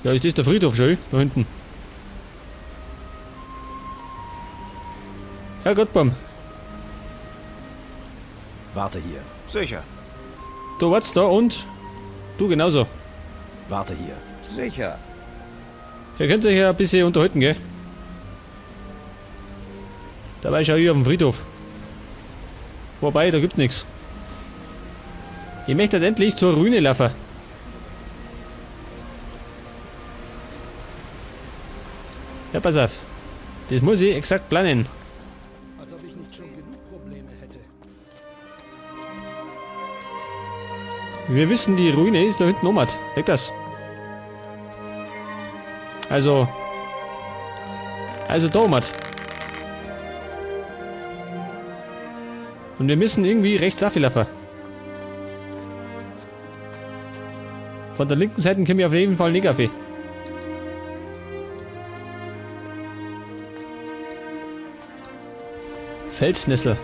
Ja, ist das der Friedhof schon, da hinten? Herrgott, Baum. Warte hier. Sicher. Du wartest da und du genauso. Warte hier. Sicher. Ihr könnt euch ja ein bisschen unterhalten, gell? Dabei schau ich auf den Friedhof. Wobei, da gibt's nichts. Ich möchte jetzt endlich zur Ruine laufen. Ja, pass auf. Das muss ich exakt planen. Als ob ich nicht schon genug Probleme hätte. Wir wissen, die Ruine ist da hinten oben. Weg das. Also. Also da oben. Und wir müssen irgendwie rechts laufen. Von der linken Seite kommen wir auf jeden Fall nicht auf. Felsnessel.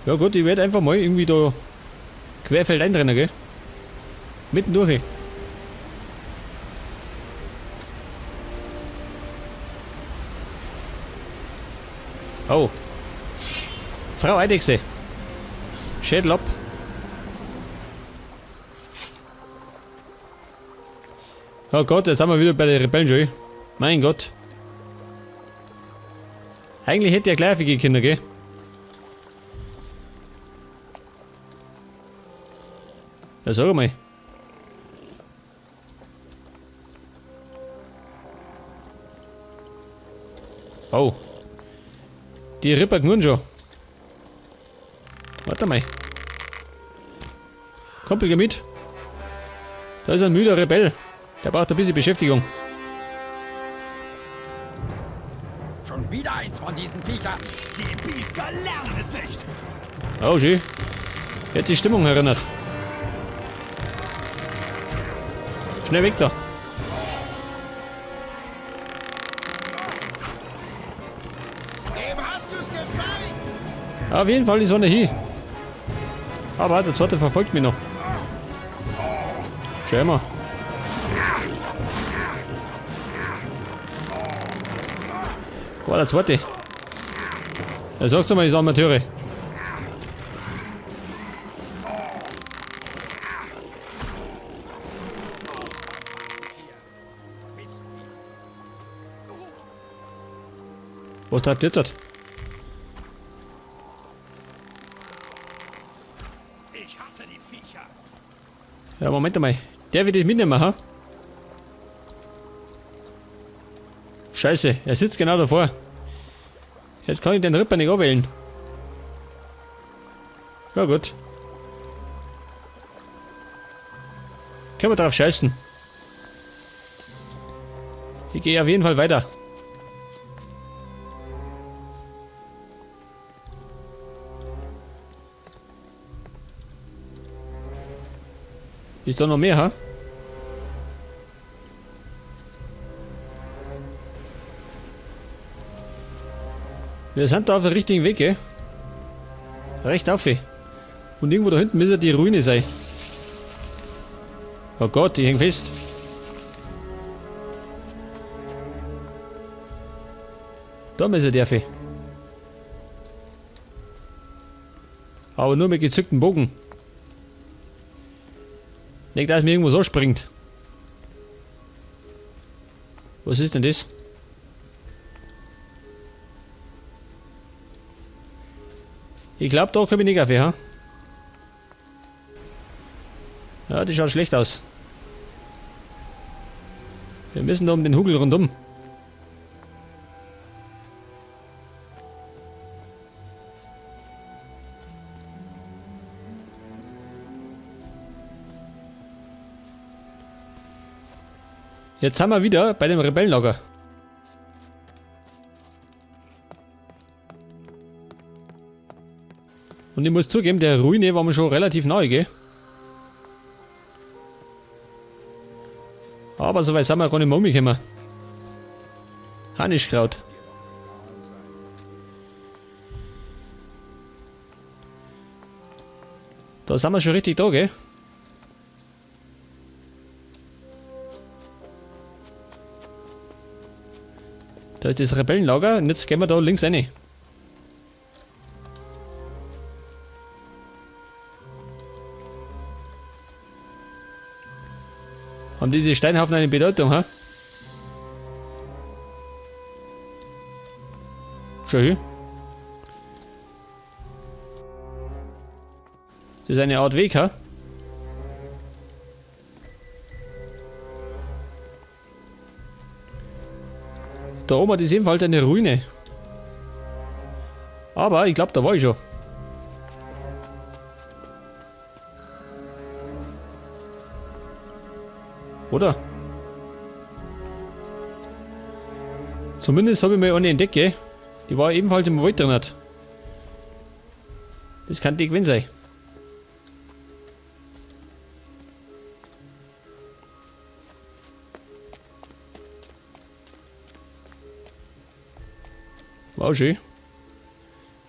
Ja gut, ich werde einfach mal irgendwie da querfeld einrennen, gell? Mitten durch. Oh. Frau Eidechse. Schädel ab. Oh Gott, jetzt sind wir wieder bei den Rebellen schon. Mein Gott. Eigentlich hätte er gleich gehen können, gell? Ja, sag mal. Oh. Die Ripper knurren schon. Warte mal. Kumpel, geh mit. Da ist ein müder Rebell. Der braucht ein bisschen Beschäftigung. Schon wieder eins von diesen Viechern. Die Biester lernen es nicht. Oh, schön. Jetzt die Stimmung erinnert. Schnell weg da. Dem hast du's gezeigt! Auf jeden Fall die Sonne hier. Aber der zweite verfolgt mich noch. Schau mal. War der zweite. Ja, sag's doch mal, ich Amateure. Was treibt jetzt? Ich hasse die Viecher. Ja, Moment einmal. Der wird ich mitnehmen, ha? Scheiße, er sitzt genau davor. Jetzt kann ich den Ripper nicht anwählen. Ja gut. Können wir drauf scheißen. Ich gehe auf jeden Fall weiter. Ist da noch mehr, ha? Wir sind da auf dem richtigen Weg, gell? Recht auf. Und irgendwo da hinten müsste die Ruine sein. Oh Gott, ich häng fest. Da müssen die. Aber nur mit gezücktem Bogen. Nicht, dass mir irgendwo so springt. Was ist denn das? Ich glaube, da komme ich nicht auf, ha? Ja, die schaut schlecht aus. Wir müssen da um den Hugel rundum. Jetzt sind wir wieder bei dem Rebellenlager. Und ich muss zugeben, der Ruine war mir schon relativ nahe, gell? Aber so weit sind wir gar nicht mehr umgekommen. Harnischkraut. Da sind wir schon richtig da, gell? Da ist das Rebellenlager und jetzt gehen wir da links rein. Haben diese Steinhaufen eine Bedeutung, ha? Schau hier. Das ist eine Art Weg, ha? Da oben ist jedenfalls eine Ruine. Aber ich glaube, da war ich schon. Oder? Zumindest habe ich mal eine entdeckt, gell? Die war ebenfalls im Wald drin. Das kann die gewesen sein. War schön.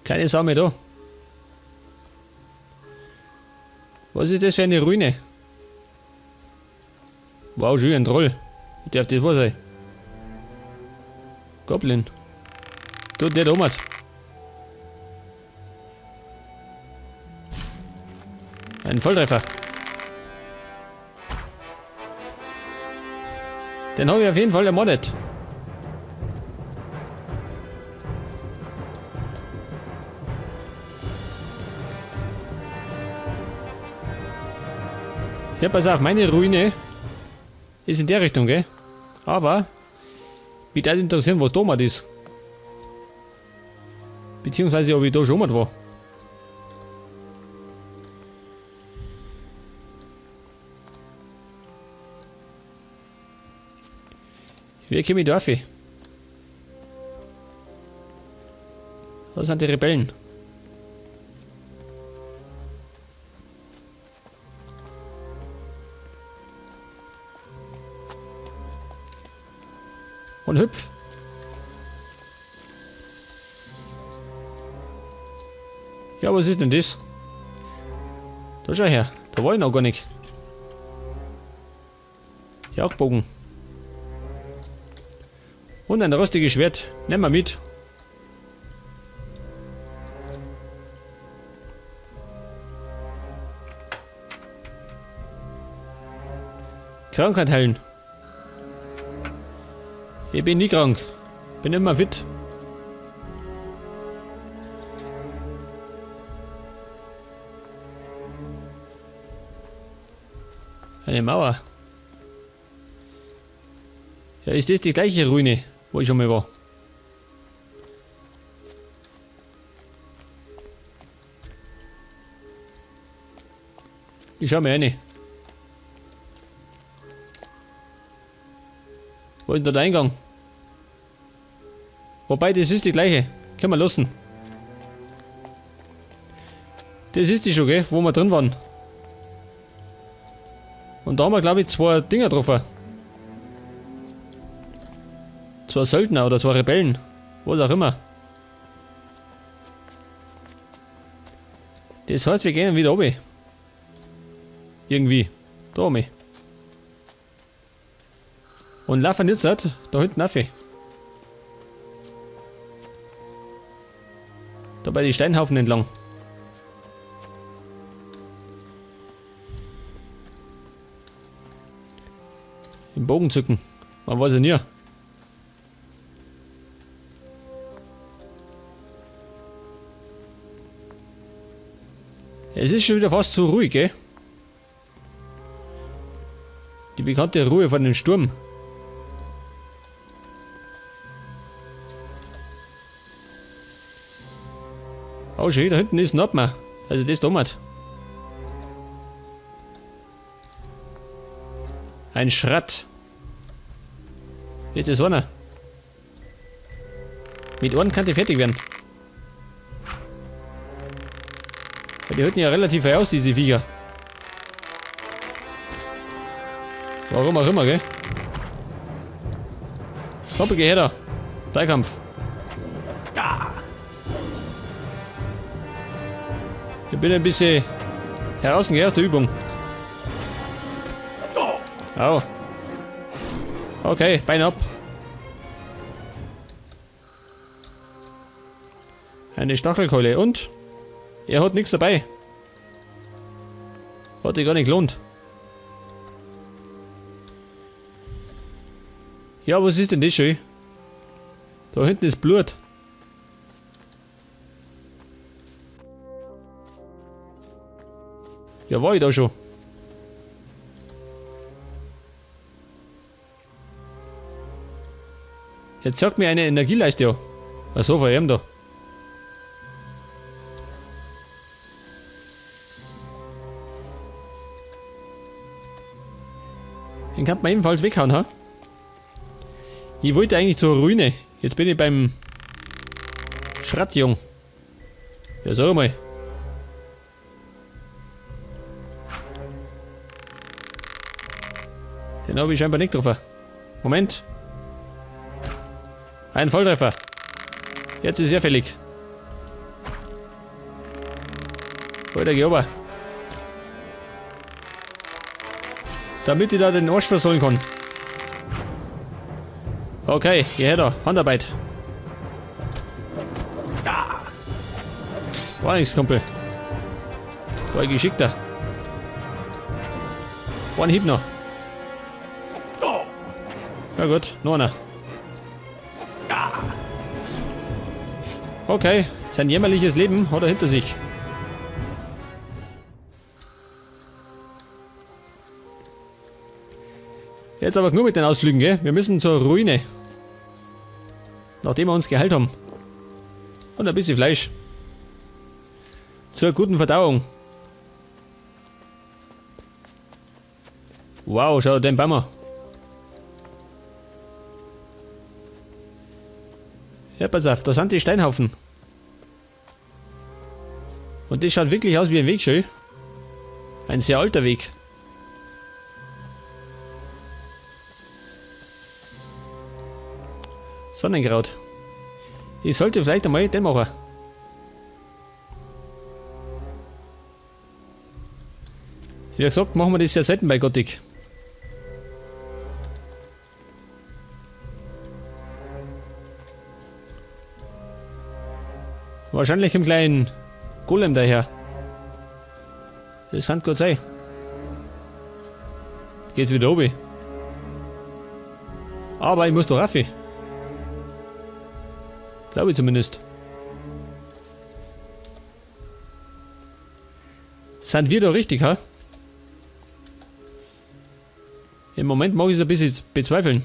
Keine Sau mehr da. Was ist das für eine Ruine? Wow, schön, ein Troll. Ich darf das wahr sein. Goblin. Du, der da hat. Ein Volltreffer. Den habe ich auf jeden Fall ermordet. Ja, pass auf, meine Ruine ist in der Richtung, gell? Aber mich würde interessieren, was da mal ist. Beziehungsweise, ob ich da schon mal war. Wie komme ich da auf? Was sind die Rebellen? Und hüpf. Ja, was ist denn das? Da schau her, da war ich noch gar nicht. Jagdbogen. Und ein rostiges Schwert. Nehmen wir mit. Krankheit heilen. Ich bin nie krank. Bin immer fit. Eine Mauer. Ja, ist das die gleiche Ruine, wo ich schon mal war? Ich schau mir rein. Wo ist denn da der Eingang? Wobei, das ist die gleiche. Können wir lassen. Das ist die schon, gell? Wo wir drin waren. Und da haben wir, glaube ich, zwei Dinger getroffen. Zwei Söldner oder zwei Rebellen. Was auch immer. Das heißt, wir gehen wieder runter. Irgendwie. Da oben. Und laufen jetzt halt da hinten rauf. Da bei den Steinhaufen entlang. Im Bogen zücken. Man weiß ja nie. Es ist schon wieder fast zu ruhig, gell? Die bekannte Ruhe von dem Sturm. Oh schön, da hinten ist ein Abma. Also das da hat. Ein Schratt. Ist das einer? Mit Ohren kann die fertig werden. Weil die halten ja relativ weit aus, diese Viecher. Warum auch immer, gell? Hoppel, geh her da. Dreikampf. Ich bin ein bisschen heraus, gell, aus der Übung. Au. Okay, Bein ab. Eine Stachelkeule und er hat nichts dabei. Hat sich gar nicht gelohnt. Ja, was ist denn das schön? Da hinten ist Blut. Ja, war ich da schon. Jetzt sagt mir eine Energieleiste ja. Ach so, von ihm da. Den kann man ebenfalls weghauen, ha? Ich wollte eigentlich zur Ruine. Jetzt bin ich beim Schrattjung. Ja, sag mal. Den habe ich scheinbar nicht getroffen. Moment. Ein Volltreffer. Jetzt ist er fällig. Alter, geh runter. Damit ich da den Arsch versohlen kann. Okay, hierher da. Handarbeit. War nichts, Kumpel. War ein geschickter. Ein Hieb noch. Ja gut, noch einer. Okay, sein jämmerliches Leben hat er hinter sich. Jetzt aber nur mit den Ausflügen, gell? Wir müssen zur Ruine. Nachdem wir uns geheilt haben. Und ein bisschen Fleisch. Zur guten Verdauung. Wow, schau den Baum an. Ja, pass auf, da sind die Steinhaufen. Und das schaut wirklich aus wie ein Weg, schön. Ein sehr alter Weg. Sonnenkraut. Ich sollte vielleicht einmal den machen. Wie gesagt, machen wir das ja selten bei Gothic. Wahrscheinlich im kleinen Golem daher. Das kann gut sein. Geht's wieder oben. Aber ich muss doch rauf. Glaube ich zumindest. Sind wir da richtig, ha? Im Moment mag ich es ein bisschen bezweifeln.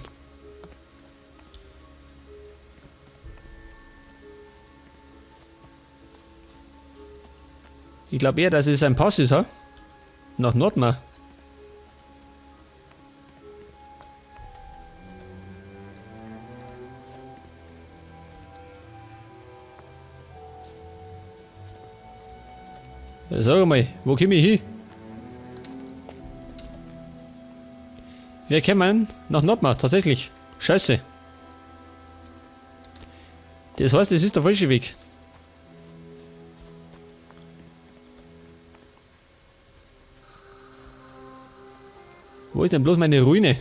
Ich glaub eher, dass es ein Pass ist, ha? Nach Nordmar. Ja, sag mal, wo komm ich hin? Wir kommen nach Nordmar, tatsächlich. Scheiße. Das heißt, es ist der falsche Weg. Wo ist denn bloß meine Ruine?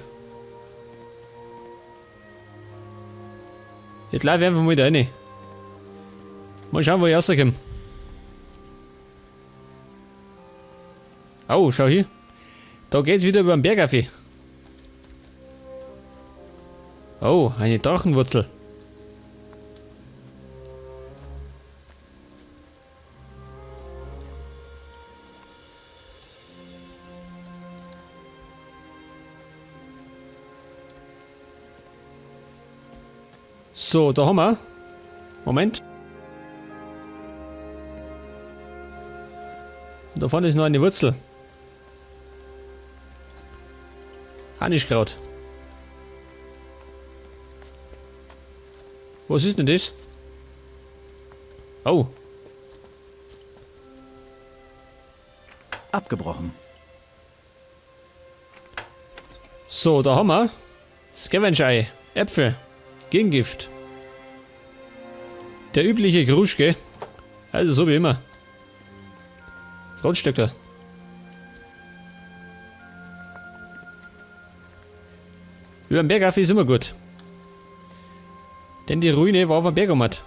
Jetzt laufe ich einfach mal da rein. Mal schauen, wo ich rauskomme. Au, schau hier. Da geht's wieder über den Berg auf. Oh, eine Drachenwurzel. So, da haben wir. Moment. Und da vorne ist noch eine Wurzel. Harnischkraut. Was ist denn das? Oh. Abgebrochen. So, da haben wir Scavenger-Ei, Äpfel, Gegengift. Der übliche Grusch, gell? Also so wie immer. Grundstöckel. Über den Berg auf ist immer gut. Denn die Ruine war auf dem Berg umhat.